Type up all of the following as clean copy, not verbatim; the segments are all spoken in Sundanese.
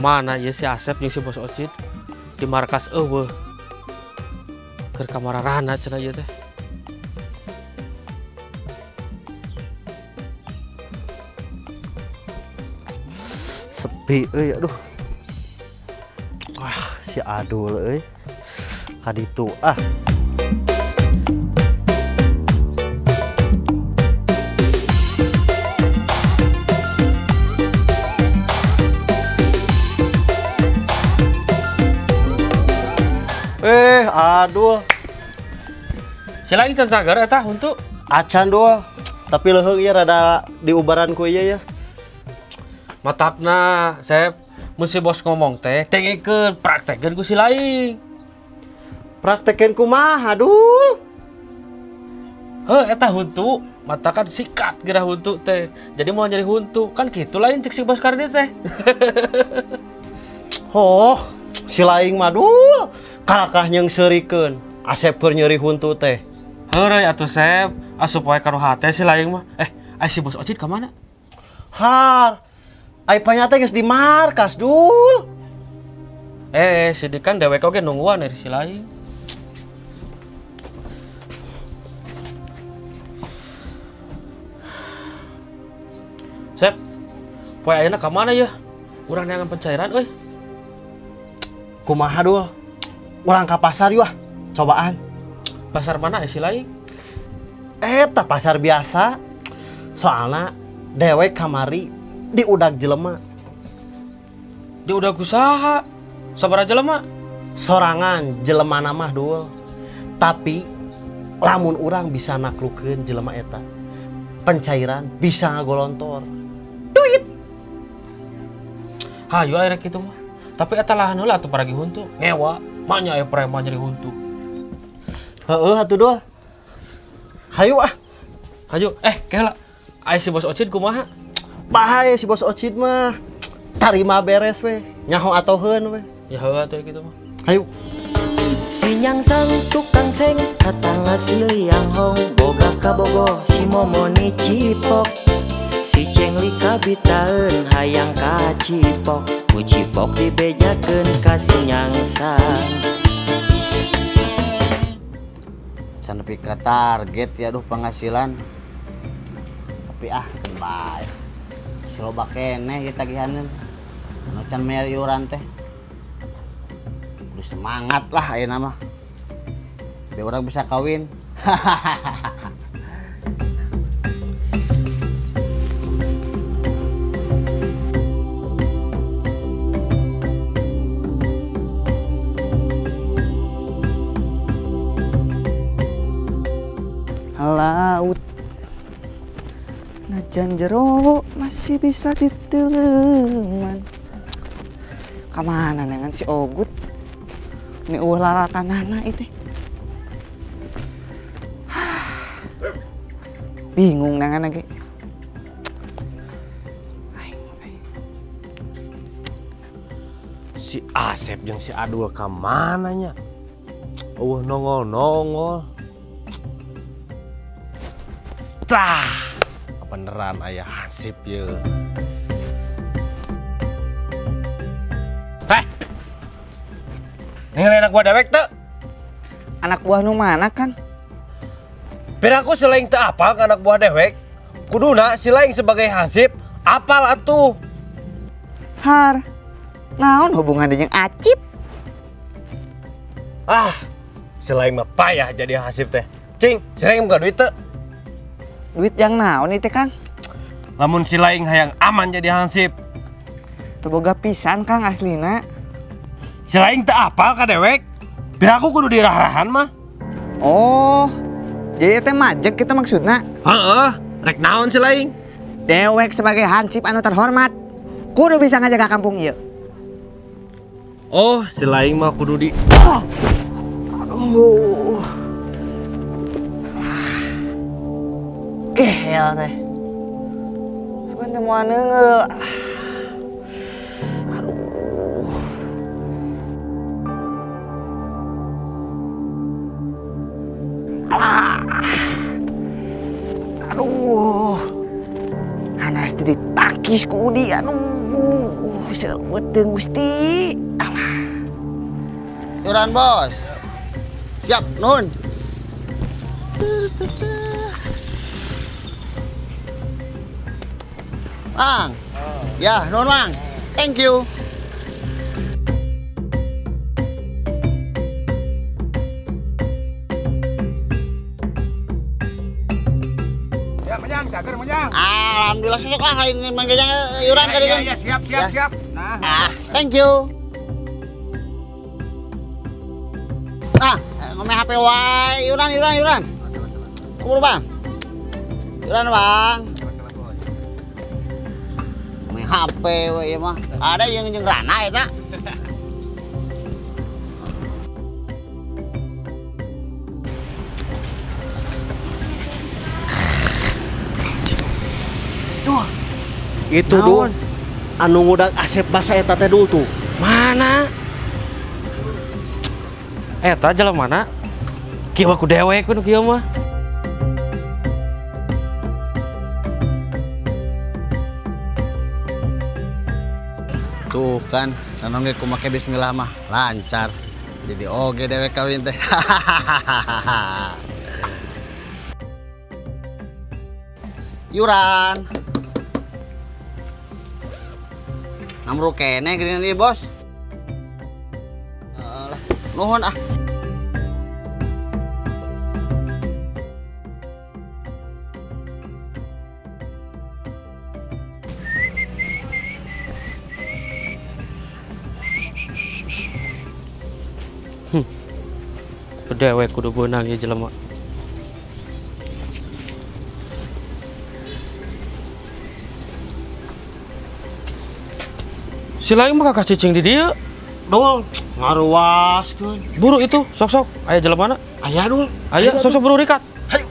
Kamana ieu si Asep jeung si Bos Ocit di markas eueuh. Keur kamararana cenah ieu teh. Sepi euy, aduh. Wah, si Adul euy. Kaditu ah. Aduh. Si lain can cager eta huntu. Acan dul. Tapi leuheung ieu rada diubaran ku ieu ya. Matakna, Sep, mun si bos ngomong teh dengekeun, praktekeun ku si lain. Praktekeun kumaha, Dul? Heuh, eta huntu, matakan sikat geura huntu teh. Jadi mau nyari huntu, kan kitu lain cek si bos Kardi teh. Oh, si lain mah Dul. Kakah nyeungseurikeun, Asep keur nyeri huntu teh. Heureuy atuh Sep, asup wae ka nu hate si lain mah. Ai si bos Ocit ka mana? Har. Ai panya teh geus di markas, Dul. Si Dikan dewek oge nungguan dari si lain. Sep, poe ayeuna ka mana yeuh? Urang neangan pencairan euy. Kumaha, Dul? Urang ka pasar yeuh, cobaan. Pasar mana si lain? Eta pasar biasa. Soalna dewek kamari diudag jelema. Diudag usaha. Sabaraha jelema? Sorangan jelema mah, Dul. Tapi lamun urang bisa naklukeun jelema eta, pencairan bisa ngagolontor. Duit. Hayu aya rek kitu mah. Tapi eta lahan heula atuh paragi huntu. Ngewa, manya aya preman nyeri huntu. Heeh atuh, Dul. Hayu ah. Hayu, keula. Aya si Bos Ocit kumaha? Bahaya si Bos Ocit mah. Tarima beres we, nyaho atoheun we. Ya heuh atuh kitu mah. Hayu. Si nyangsang tukang seng katanga si liang hong boga kabogo si momoni cipok. Si cengli kabitaeun hayang kacipok, ku cipok dibejakeun ka si nyangsang. Can nepi ka target ya aduh penghasilan. Tapi ah keun bae. Si loba keneh ieu tagihaneun. Anu can mayar iuran teh. Kudu semangat lah ayeuna mah. Biar orang bisa kawin. Laut najan jero masih bisa diteleman. Kamana dengan si Ogut? Ini eueuh lalatanana itu. Bingung nangan lagi. Si Asep jeung si Adul ka mana nya? Eueuh nongol-nongol. Tah, beneran ayah hansip ye. Heh, ningali anak buah dewek teu? Anak buah nu mana, Kang? Biar aku selain teu apal ka anak buah dewek, kuduna si lain sebagai hansip apal atuh. Har, naon hubungan jeung Acip? Ah, si lain mah payah jadi hansip teh. Cing, si lain boga duit teu? Duit yang naon itu, Kang? Lamun si lain hayang aman jadi hansip. Teu boga pisan, Kang, aslina. Si lain teu apal ka dewek. Biar aku kudu dirah-rahan mah. Oh, jadi teh majek kita maksudna? Heeh, rek naon si lain? Dewek sebagai hansip anu terhormat kudu bisa ngajaga kampung ieu. Oh, si lain mah kudu di oh. Aduh. Gehel teh. Bukan teh moal neungeul. Aduh. Alah. Aduh. Nanas teh ditakis ku Udi aduh seueuteung Gusti. Alah. Iuran bos. Siap, nuhun. Mang. Ya, nuhun Mang. Thank you. Ya, Mejang, cager Mejang. Alhamdulillah sosok lah ini Mang Jajang iuran tadi kan. Iya, siap, siap, siap. Nah, thank you. Nah, ngomong HP wae, iuran, iuran, iuran. Kubur, Bang. Iuran, Bang. Ngomong HP we ieu mah. Ada yang jeung rana eta. Duh. Itu dul. Anu ngudag Asep basa eta teh dul tuh. Mana? Eta jalan mana? Kieu ku dewek ku kieu mah. Tuh kan, naon ge kumake bismillah mah lancar. Jadi oge dewek kawin teh. Iuran. Ngamru kene geuningan ieu, Bos. Alah, nuhun ah. Dewek kudu beunang ieu jelema. Si lain mah kakak cicing di dieu. Dul, ngaruaskeun. Buru itu, sok-sok. Aya jelema na? Aya dul. Aya, sok-sok buru rikat. Hayu.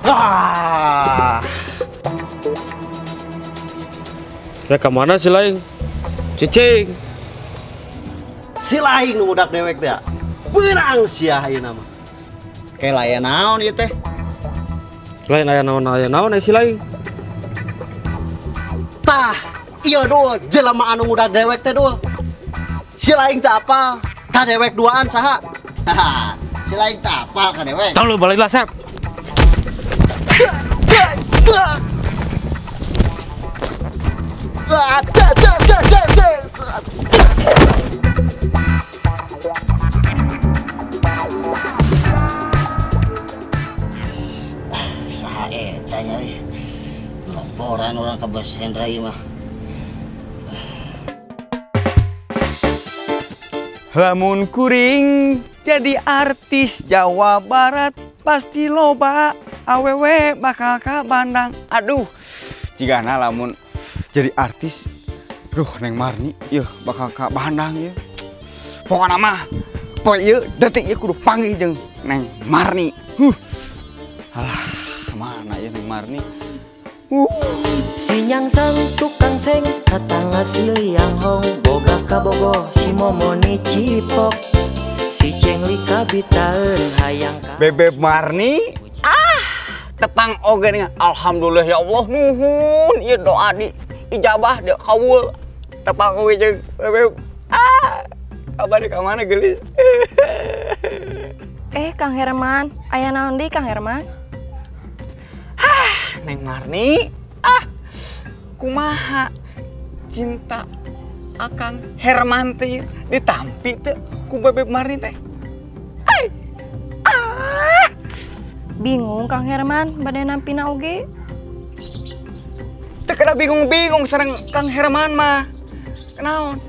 Wah. Rek mana si lain? Cicing. Si lain nu budak dewek teh. Beunang sia ayeuna mah. Kayak aya naon ieu teh? Lain aya naon si lain. Tah, ieu dul jelema anu ngudag dewek teh dul. Si lain teh apal? Ka dewek duaan saha? Si lain teh apal ka dewek? Tah lu baliklah Sep. Saha eta nya euy. Laporan orang ke Bos Hendra ieu mah. Lamun kuring jadi artis Jawa Barat pasti loba awewe bakal ka Bandang. Aduh, jigana lamun jadi artis, duh Neng Marni, yeuh bakal ka Bandang yeuh. Pokona mah, poe ieu detik ieu kudu panggih jeung Neng Marni. Alah, kemana ya Neng Marni? Si nyangsang tukang seng katanga si liang hong boga kabogoh si momoni cipok si cengli kabitaeun hayang ka Bebeb Marni. Ah, tepang oge dengan alhamdulillah ya Allah nuhun ieu doa di ijabah di kabul. Tepang oge jeung Bebeb. Ah, kabar ka mana geulis? Kang Herman, aya naon deui Kang Herman? Hah, Neng Marni, ah, kumaha cinta Akang Herman teh ditampi teh ku Bebeb Marni teh. Ai. Ah. Bingung Kang Herman, bade nampina oge. Teu kada bingung-bingung sareng Kang Herman mah. Kenaon?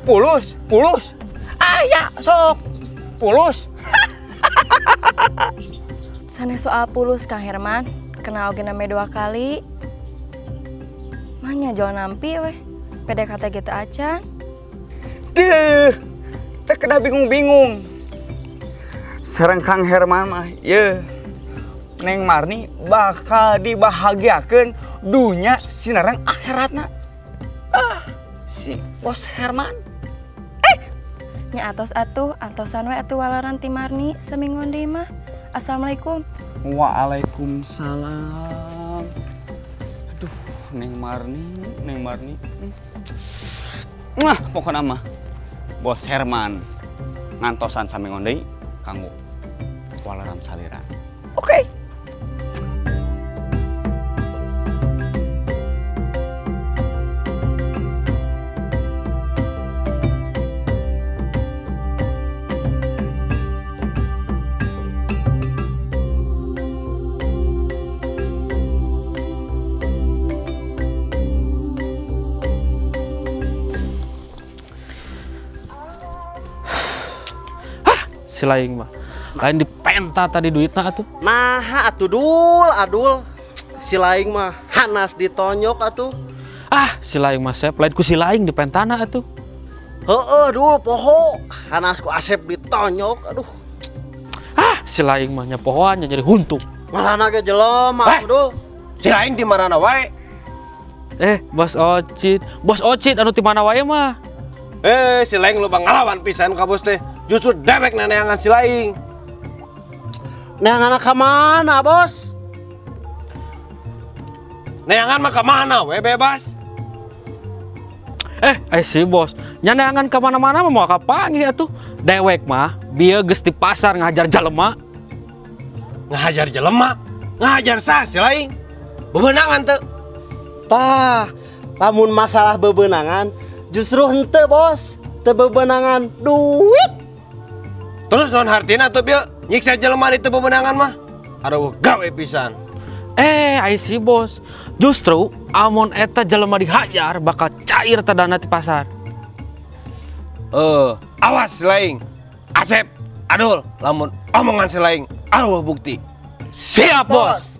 Pulus, pulus. Aya sok. Pulus. Sanes soal pulus Kang Herman, kena oge name 2 kali. Mah nya jauh nampi weh. PDKT gitu acan. Duh, teu kada bingung-bingung. Sareng Kang Herman mah yeuh. Neng Marni bakal dibahagiakeun dunya sinareng akhiratna. Si Bos Herman. Nya atos atuh, antosan we atuh walaran ti Marni samingguan deui mah. Assalamualaikum. Waalaikumsalam. Aduh, Neng Marni, Neng Marni. Wah, pokoknya mah Bos Herman ngantosan samingguan deui kanggo walaran salira. Oke. Si lain mah lain dipenta tadi duitna atuh. Nah atuh dul adul si lain mah hanas ditonyok atuh. Ah si lain mah Sep lain ku si lain dipentana atuh. Heeh dul poho hanas ku Asep ditonyok aduh. Ah si lain mah nya pohoan nya jadi huntu. Marana ge jelema atuh dul. Si lain di marana wae. Bos Ocit, Bos Ocit anu ti mana wae mah. Si lain loba ngalawan pisan ka bos teh. Justru dewek neneangan si lain. Neangan ka mana, Bos? Neangan mah ka mana we bebas. Si Bos, nya neangan ka mana-mana mah moal kapanggih atuh. Dewek mah bieu geus di pasar ngahajar jelema. Ngahajar jelema? Ngahajar sah si lain? Bebenangan teu? Tah, lamun masalah bebenangan justru henteu, Bos. Teu bebenangan duit. Terus non hartina tuh bieu nyiksa jelema di teu bebenangan mah. Aduh gawe pisan. Ai si Bos, justru amun eta jelema dihajar bakal cair teh dana di pasar. Awas si lain. Asep, Adul, lamun omongan si lain arwah bukti. Siap, Bos.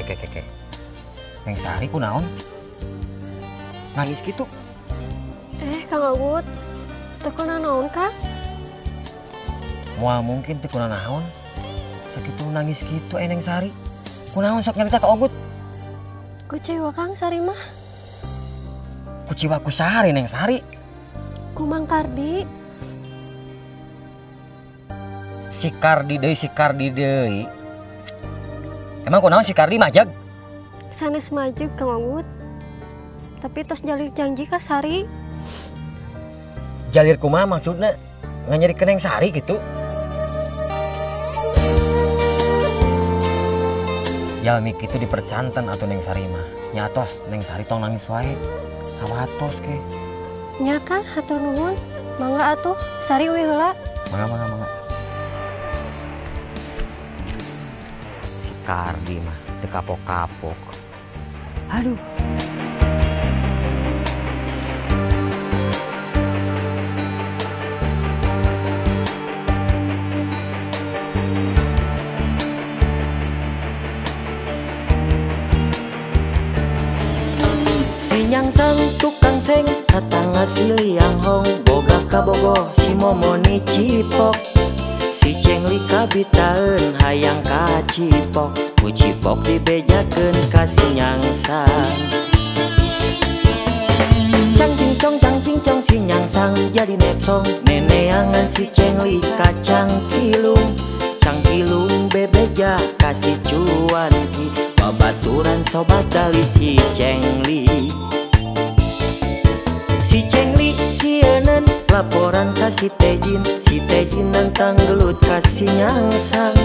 Keke. Neng Sari kunaon? Nangis gitu. Kang Agut, teu kunaon Kang? Moal mungkin teu kunaon. Sakitu nangis gitu Neng Sari. Kunaon sok nyarita ka Ogut? Kuciwa Kang Sari mah. Kuciwa ku Sari Neng Sari. Ku Mang Kardi. Si Kardi deui, si Kardi deui. Emang kunaon si Kardi majag? Sanes majeg Kang Ogut. Tapi tos jalir janji ka Sari. Jalir kumaha maksudna? Nganyeri ke Neng Sari gitu. Jalmi kitu dipercanten atuh Neng Sari mah. Nya atos Neng Sari tong nangis wae. Hawatos ke. Nya Kang hatur nuhun. Mangga atuh Sari uih heula. Mangga mangga mangga. Si Kardi mah teu kapok-kapok. Aduh. Si nyangsang tukang seng katanga si liang hong boga kabogoh si momoni cipok si cengli kabitaeun hayang kacipok ku cipok dibejakeun ka si nyangsang cang cincong cang cincong si nyangsang jadi nepsong neneangan si cengli kacang kilung cang kilung bebeja ka si cuanki babaturan sobat dali si cengli. Si cengli sieuneun laporan ka si Tejin nantang gelut ka si nyangsang.